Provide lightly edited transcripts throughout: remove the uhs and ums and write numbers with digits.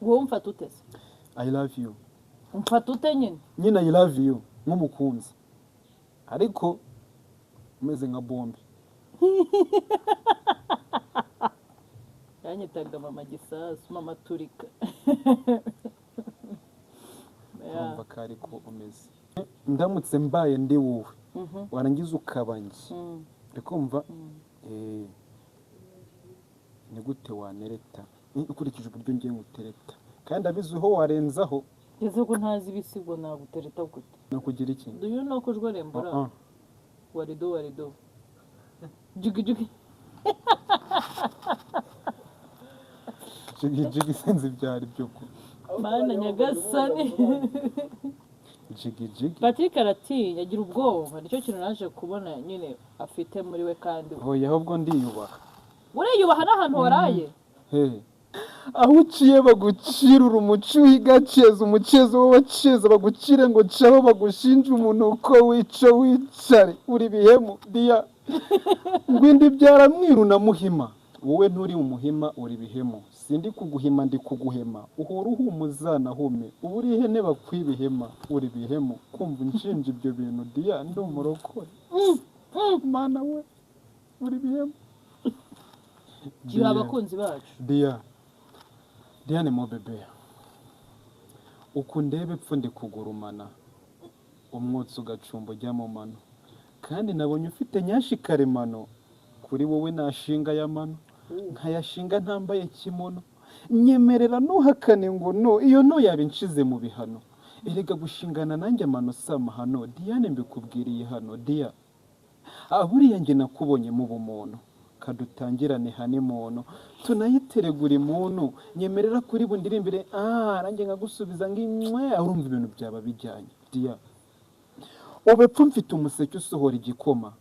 Wowe umfata ute se? I love you. Umfata ute nyine? Nyine I love you nk'umukunzi, ariko umeze nka bombe. Yanyitaga mama gisasu, mama turika. Urumva ko ariko umeze, ndamutse mbaye ndi wowe, warangiza ukaba njye, uri kumva? Ni gute wanereta ukurikije uburyo ngiye ngutereta, kandi abiziho warenzaho? Ngeze ko ntazi ibisigo, nagutereta gute? Nakugira iki? Do you know ko jwarembura? Ah, ah. Warido warido jigi jigi. Jigi jigi, sinzi ibyo ari byo ko. Mana nyagasani! Jigi jigi. Patrick aratinya, agira ubwoba, nicyo kintu naje kubona nyine afite muri we kandi. Hoya, ahubwo ndiyubaha. Uriyubaha n'ahantu waraye? He, aho uciye bagucira umuco, uhigaceza umucezo w'abaceza, bagucire ngo caho, bagushinje umunuko wica wicare, uri bihemu diya ngwindi byara mwiru na muhima. Wowe nturi umuhima, uri bihemu. Sindi kuguhima, ndi kuguhema. Uhora uhumuza nahume, uba uri ihene bakwiba ihema, uri bihemu. Kumva unshinja ibyo bintu diya, ndi umurokore. Mana we, uri bihemu. Giha abakunzi bacu. Diya, Diane mo bebe, uku ndebe epfo ndi kugurumana, umwotsi ugacumba ujya mu mano, kandi nabonye ufite nyashi karemano. Kuri wowe nashinga y'amano nkayashinga ntambaye kimono. Nyemerera, ntuhakane ngo no, iyo no yaba inshize mu bihano. Erega gushingana nanjye amano si amahano. Diane, mbikubwiriye hano diya. Buriya njye nakubonyemo ubumuntu, kadutangirane honeymoon, tunayiteregura imuntu. Nyemerera kuri bundirimbire, nanjye nkagusubiza ngimwe. Urumva ibintu byaba bijyanye diya. Ubu epfo mfite umuseke usohora igikoma,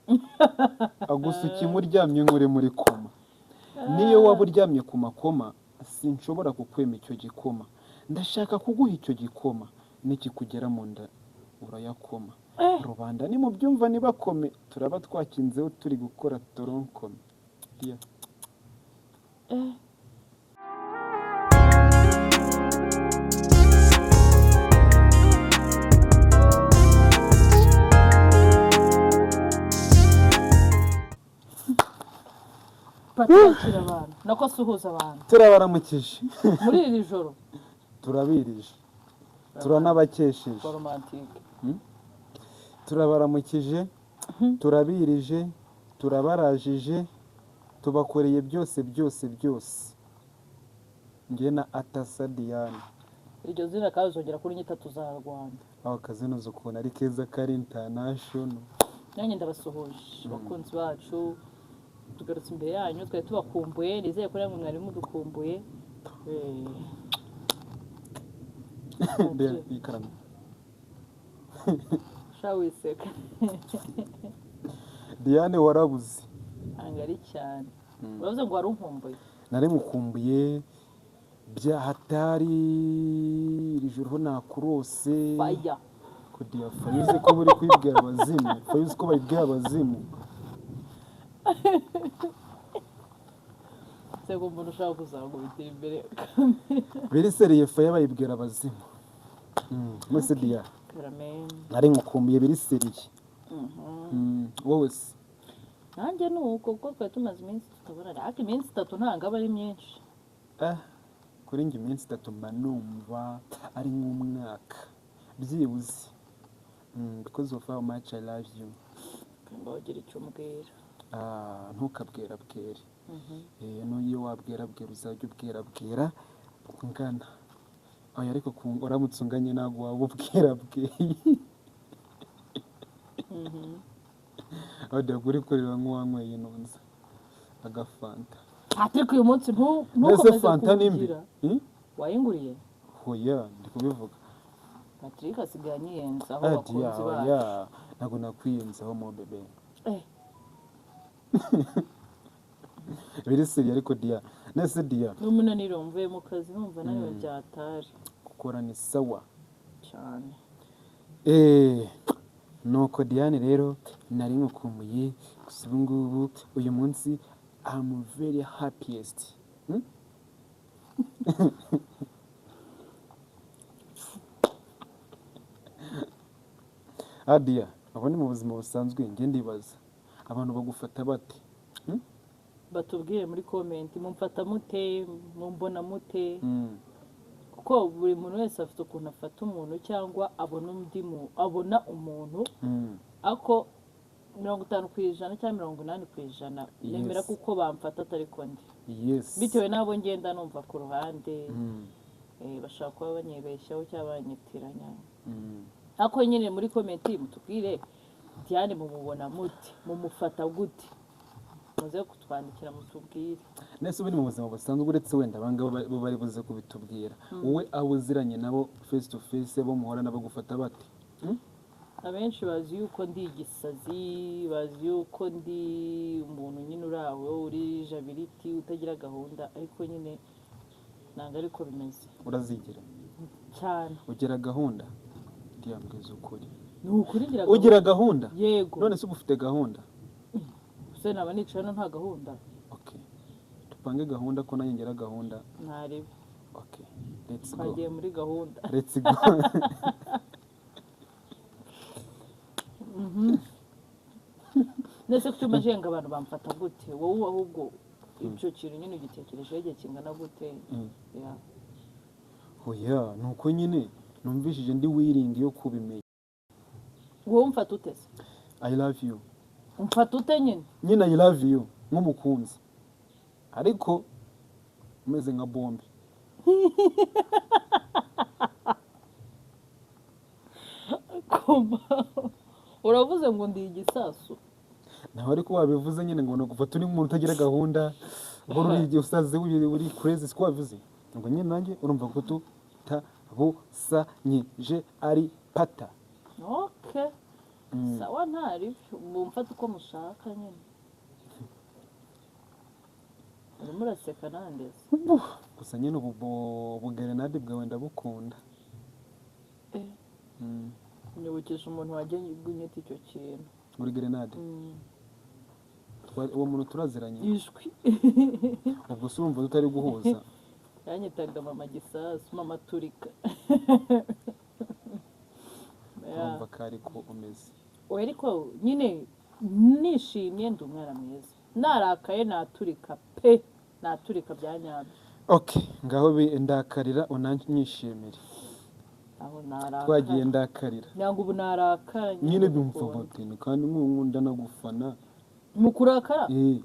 agusukima uryamye nk'uri muri koma. Niyo waba uryamye ku makoma, sinshobora kukwema icyo gikoma. Ndashaka kuguha icyo gikoma, nikikugera mu nda urayakoma. Rubanda nimubyumva ntibakome, turaba twakinzeho turi gukora toronkome. Diya. Patrick, abantu nako suhuza abantu. Turabaramukije. Muri iri joro. Turabirije, turanabakesheje. Wa romantique. Turabaramukije, turabirije, turabarajije, tubakoreye byose byose byose, njye na Atasa Diane. Iryo zina kandi uzongera kuri nyita tuzarwanda. Aho kazinoze ukuntu ari keza, kari international. Nanjye ndabasuhuje abakunzi bacu. Tugarutse imbere yanyu, twari tubakumbuye. Nizeye ko namwe mwari mudukumbuye. Diane, ikaramu. Sha, wiseka. Diane, warabuze. Ntabwo ari cyane, uravuze ngo wari unkumbuye. Nari mukumbuye bya hatari. Iri joro ho nakurose. Faya. Kudiya fayuzi ko buri kwibwira abazimu, fayuzi ko bayibwira abazimu. Sego mbona ushaka kuzangubitira imbere. Biri sérieux, faya bayibwira abazimu. Mwese diya. Karame. Nari nkukumbuye biri sérieux. Wowe se? Nanjye ni uko, kuko twari tumaze iminsi tutabona, ariko iminsi 3 ntabwo aba ari myinshi. Kuri njye iminsi 3 mba numva ari nk'umwaka byibuze, because of how much I love you. Ngo wagira icyo umbwira. Ah, ntukabwerabwere. N'iyo wabwerabwera uzajya ubwerabwera ungana. Oya, ariko uramutse unganye ntabwo waba ubwerabweye. Aho uri kureba nk'uwanyweye inunza agafanta. Patrick, uyu munsi Mbese ntukomeze fanta ni mbi? kuwugira. Wayinguriye? Hoya, ndi kubivuga. Patrick asigaye anyiyenzaho. Ah, Abakunzi diya, bacu. oya, ntabwo nakwiyenzaho mo bebe. Biri sérieux ariko diya, nese diya. N'umunaniro, mvuye mu kazi numva nawe byatari. Gukora ni sawa. Cyane. Nuko Diane rero, nari nkukumbuye. Gusa ubu ngubu uyu munsi I'm very happiest. Hmm? Adia, abo ni mu buzima busanzwe. Njye ndibaza abantu bagufata bate? Hmm? Batubwire muri comment, mumfata mute, mumbona mute? Kuko buri muntu wese afite ukuntu afata umuntu cyangwa abona undi abona umuntu. Ako 50% cyangwa 80% nemera kuko bamfata atari ko ndi, bitewe n'abo ngenda numva ku ruhande. Bashobora kuba banyibeshyaho cyangwa banyitiranya. Ariko nyine muri comment mutubwire, Diane mumubona mute, mumufata gute? Muze kutwandikira mutubwire. Nese ubu ni mu buzima busanzwe, uretse wenda abangaba bo bari buze kubitubwira, wowe abo uziranye nabo face to face, bo muhorana, bagufata bate? Hmm? Abenshi bazi yuko ndi igisazi, bazi yuko ndi umuntu nyine uri aho uri jabiriti, utagira gahunda, ariko nyine ntabwo ariko bimeze. Urazigira? Cyane. Ugira gahunda? Ndiyambwiza ukuri. Ni ukuri, ngira gahunda. Ugira gahunda? Yego. None se uba ufite gahunda? Se naba nicaye hano nta gahunda? Okay, dupange gahunda ko nanjye ngira gahunda. Ntarebe. Okay, let's go. Twagiye muri gahunda. Let's go. Ndetse kuki ngo abantu bamfata gute? Wowe ahubwo icyo kintu nyine ugitekerejeho igihe kingana gute? Yeah. Oya, ni uko nyine numvishije ndi willing yo kubimenya. Wowe umfata ute se? I love you. Umfata ute nyine? Nyine I love you nk'umukunzi, ariko umeze nka bombe. Koma, uravuze ngo ndi igisasu? Nawe ariko wabivuze nyine ngo ni ugufata uri nk'umuntu utagira gahunda, uhora uri igihe usaze, uri crazy, siko wabivuze? Ngo nyine nanjye urumva ko tutabusanyije ari pata. Okay, sawa, ntari mumfata uko mushaka nyine. Urimo uraseka nandeze. Gusa nyine ubu bugerenade bwawe ndabukunda. Nyibukije umuntu wajya unyita icyo kintu. Uri gerenade? Uwo muntu turaziranye? Ijwi. Ubwo se urumva tutari guhuza? Yanyitaga mama gisasu, mama turika. Urumva ko ariko umeze. Oya, ariko nyine nishimye ndi umwana mwiza, narakaye naturika pe, naturika bya nyabyo. Okay, ngaho ndakarira unanyishimire. Aho narakaye. Twagiye, ndakarira. Ntabwo ubu narakaye. Nyine byumva batini kandi nkunda nagufana. Mu kurakara? Eh.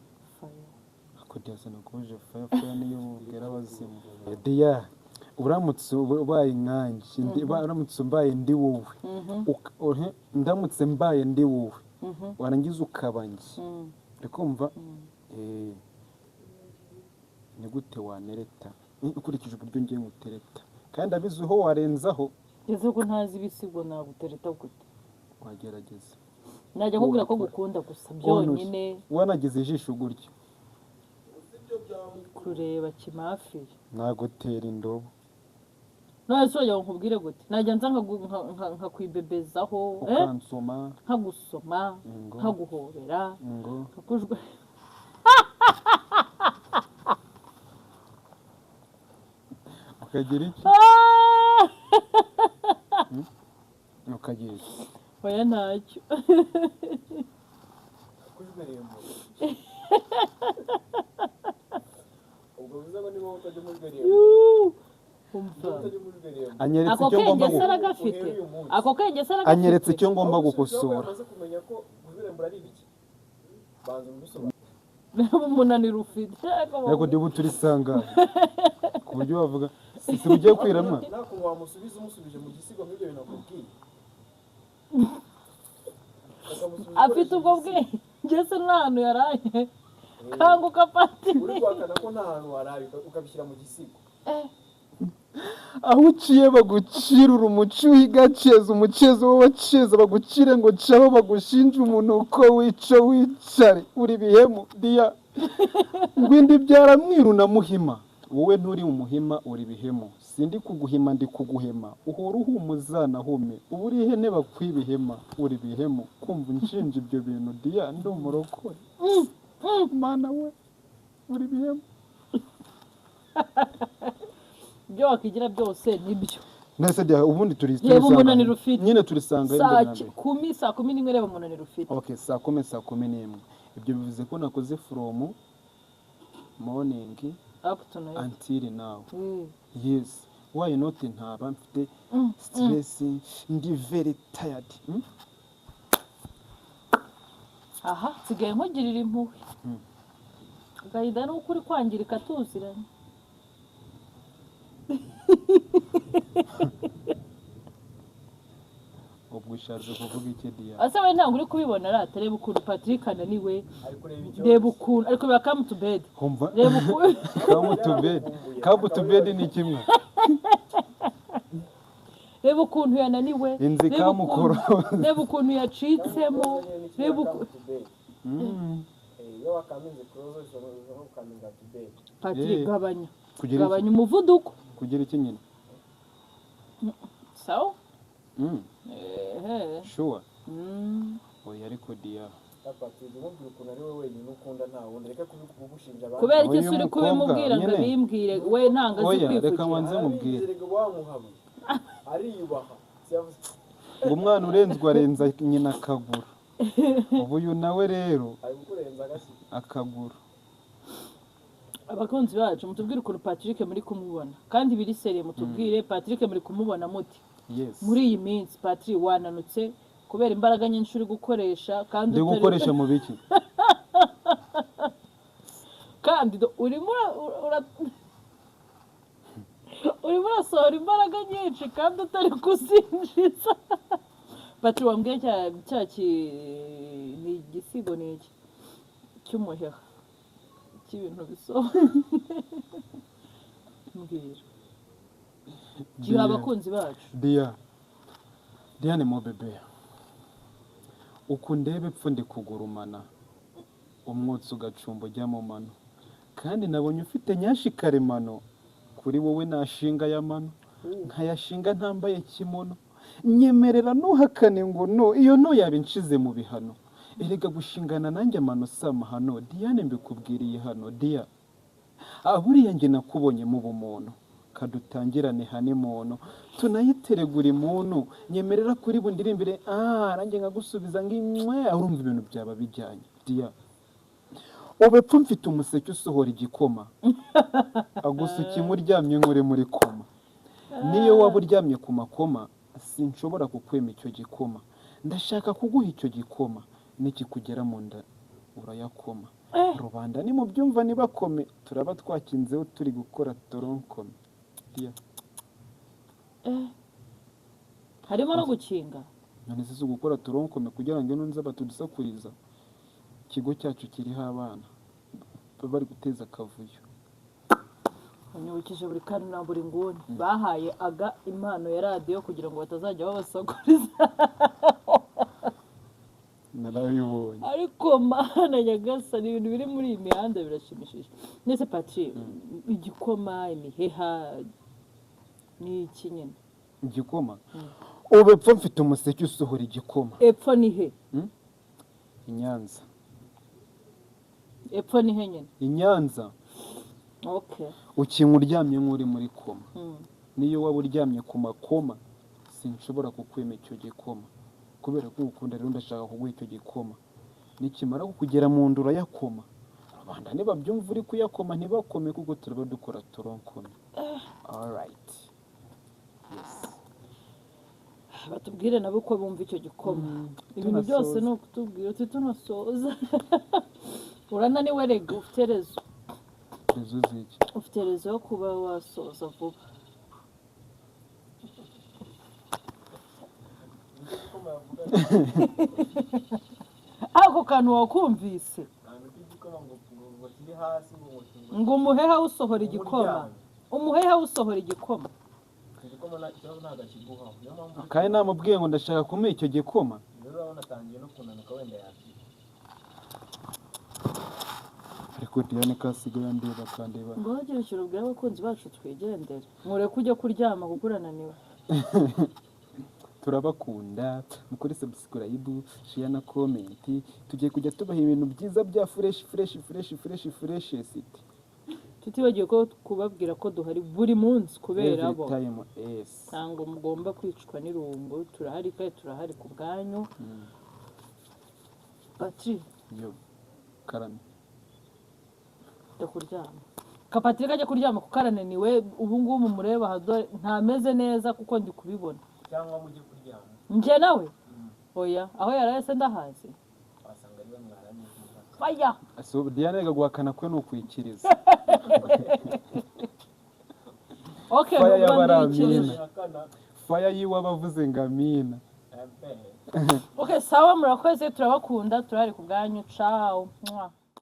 Ako Diya, nakuje faya faya niyo bubwira abazimu. Diya, uramutse ubaye nkanjye, uramutse mbaye ndi wowe, ndamutse mbaye ndi wowe, warangiza ukaba njye, uri kumva? Ni gute wanereta? Ukurikije uburyo ngiye ngutereta kandi abiziho warenzaho. Ese ko ntazi ibisigo, nagutereta gute? Wagerageza. Najya nkubwira ko Wakora. gukunda gusa byonyine. Wanagize ijisho gutyo. Kureba kimafiya. Nagutera indobo. None se wajya ngo nkubwire gute? Najya nza nkakwibebezaho, eh? Ukansoma. Nkagusoma. Ngo. Nkaguhobera. Ngo. Nkakujwe. Ukagira iki? Ukagira iki? Oya, ntacyo. Kujwerembura, ubwo bivuze ngo niba utajya umujwerembura. Yuuu, umva. Utajya umujwerembura. Anyeretse Ako icyo ngomba kenge se aragafite? Uhereye uyu munsi. Ako kenge se aragafite? Anyeretse icyo ngomba gukosora. Amaze kumenya ko kujwerembura ari ibiki, banza ubisobanure. Umunaniro ufite. Ariko ndiba turisanga ku buryo bavuga si bugiye kwiramwa. Nta kuntu wamusubiza, umusubije mu gisigo nk'ibyo bintu akubwiye. Ukamusubiza Afite ubwo ukoresheje igisigo. bwenge se? Nta hantu yaraye kanguka pati. Uri guhakana ko nta hantu waraye, ukabishyira mu gisigo. Aho uciye bagucirura umuco, uhigaceza umucezo w'abaceza bagucire ngo caho bagushinje umuntu uko wica wicare uri bihemu. Diya, ngwindi byara mwiru na muhima, wowe nturi umuhima, uri bihemu. Sindi kuguhima, ndi kuguhema. Uhora uhumuza nahume uba uri ihene bakwiba ihema, uri bihemu. Kumva unshinja ibyo bintu, Diya, ndi umurokore. Mana we, uri bihemu. Ibyo wakwigira byose nibyo. Nese dia, ubundi turi Reba turisanga umunaniro ufite. Nyine turisanga Saa imbere na mbere. 10, saa 11. Reba umunaniro ufite. Okay, saa 10, saa 11. Ibyo bivuze ko nakoze from morning Up to night. until now. Yes, why not? Ntaba mfite stress, ndi very tired. Aha nsigaye nkugirira impuhwe. Agahinda ni uko uri kwangirika tuziranye. Ubwo ushatse kuvuga iki, dia? Ase we, ntabwo uri kubibona rata? Reba ukuntu Patrick ananiwe. Ari kureba icyo. Reba ukuntu ari kureba Come to Bed. Humva. Reba ukuntu. Come to bed, come to bed ni kimwe. Reba ukuntu yananiwe. Inzu Reba ikamukora. Reba ukuntu yacitsemo, reba ukuntu. Iyo wakaminze close, ushobora no gukaminga to bed. Patrick, gabanya. Kugira iki? Gabanya umuvuduko. Kugira iki nyine? Sawa. Ehe. Sure. Oya, ariko dia. Patrick, umubwira ukuntu ari we wenyine ukunda, nta wundi, reka kubigushinja abandi. Kubera iki Oya, se uri umukobwa, kubimubwira ngo nyine. abimbwire? We ntabwo azi Oya, reka kwivugira. manze mubwire. Arabizi, wamuhamwe ariyubaha, siyavuze. Ngo umwana urenzwe arenza nyina akaguru. Ubu uyu nawe rero Ari kukurenza agashyi. akaguru. Abakunzi bacu, mutubwire ukuntu Patrick muri kumubona, kandi biri sérieux. Mutubwire, Patrick muri kumubona muti Yes. muri iyi minsi? Patrick, wananutse kubera imbaraga nyinshi uri gukoresha kandi Ndi gukoresha mu biki? Kandi urimo urasohora imbaraga nyinshi kandi utari kuzinjiza. Patrick, wambwiye cya ni igisigo, ni iki cy'umuheha cy'ibintu bisohora? Mbwira, giha abakunzi bacu. Dia, Diane mo bébé, uku ndebe epfo ndi kugurumana, umwotsi ugacumba ujya mu mano, kandi nabonye ufite nyashi karemano. Kuri wowe nashinga y'amano nkayashinga ntambaye kimono. Nyemerera, ntuhakane ngo no, iyo no yaba inshize mu bihano. Erega gushingana nanjye amano si amahano. Diane, mbikubwiriye hano dia. Ah, buriya njye nakubonye mu bumuntu, kadutangirane honeymoon, tunayiteregura imuntu. Nyemerera kuri bundirimbire, ah, nanjye nkagusubiza ngimwe. Urumva ibintu byaba bijyanye, dia. Ubu epfo mfite umuseke usohora igikoma, agusuka uryamye nk'uri muri koma. Niyo waba uryamye ku makoma, sinshobora kukwema icyo gikoma. Ndashaka kuguha icyo gikoma, nikikugera mu nda urayakoma. Rubanda nimubyumva ntibakome, turaba twakinzeho turi gukora toronkome, dia. Harimo no gukinga. None se si ugukora toronkome kugira ngo ino nza batudusakuriza? Ikigo cyacu kiriho abana baba bari guteza akavuyo. Unyibukije buri kantu na buri nguni. Bahaye aga impano ya radiyo kugira ngo batazajya babasakuriza. Narabibonye. Ariko Mana nyagasani, ibintu biri muri iyi mihanda birashimishije. Nese Patri, igikoma, imiheha ni iki nyine? Igikoma. Ubu epfo mfite umuseke usohora igikoma. Epfo ni he? I Nyanza. Epfo ni he nyine? I Nyanza. Okay. Ukinywa uryamye nk'uri muri koma. Niyo waba uryamye ku makoma, sinshobora kukwema icyo gikoma. Kubera ko ngukunda rero, ndashaka kuguha icyo gikoma, nikimara kukugera mu nda urayakoma. Rubanda nibabyumva uri kuyakoma ntibakome, kuko turaba dukora toronkome. Alright, yes. Batubwire nabo uko bumva icyo gikoma. Ibintu byose Tunasoza. Ni ukutubwira uti tunasoza. Urananiwe rega, ufite raison. Raison ziki? Ufite raison yo kuba wasoza vuba. Nicyo gikoma yavuga. Ako kantu wakumvise? Akantu k'igikoma ngo kiri hasi ngo Ngo umuheha usohora igikoma. Umuryamye. Umuheha usohora igikoma. Igikoma nta kibazo, ntabwo akiguhaho, niyo mpamvu. Kandi namubwiye ngo ndashaka kumuha icyo gikoma. Rero urabona atangiye no kunanuka, wenda yakira. Ariko Diane kasigaye andeba akandeba. Ngo gira ikintu ubwira abakunzi bacu, twigendere, nkureke ujya kuryama kuko urananiwe. Turabakunda, mukore subscribe, share na comment. Tugiye kujya tubaha ibintu byiza bya fresh, fresh, fresh, fresh, fresh. Tutibagiwe ko kubabwira ko duhari buri munsi kubera Every bo. time, yes. Ntabwo mugomba kwicwa n'irungu, turahari kandi turahari ku bwanyu. Patri. Yo, karame. Jya kuryama. Kapatrick ajya kuryama kuko arananiwe ubu ngubu. Mumureba aha, dore ntameze neza kuko ndi kubibona. Cyangwa mujye kuryama. Njye nawe oya, aho yaraye se ndahazi? Wasanga ariwe mwaranye. Faya. So Diane, reka guhakana kwe ni ukwikiriza. Okay. Faya. Nubwo Y'abaramina. ndikirije. Faya yiwe abavuze ngo amina. Okay, sawa, murakoze, turabakunda, turahari ku bwanyu. Ciao. Mwah.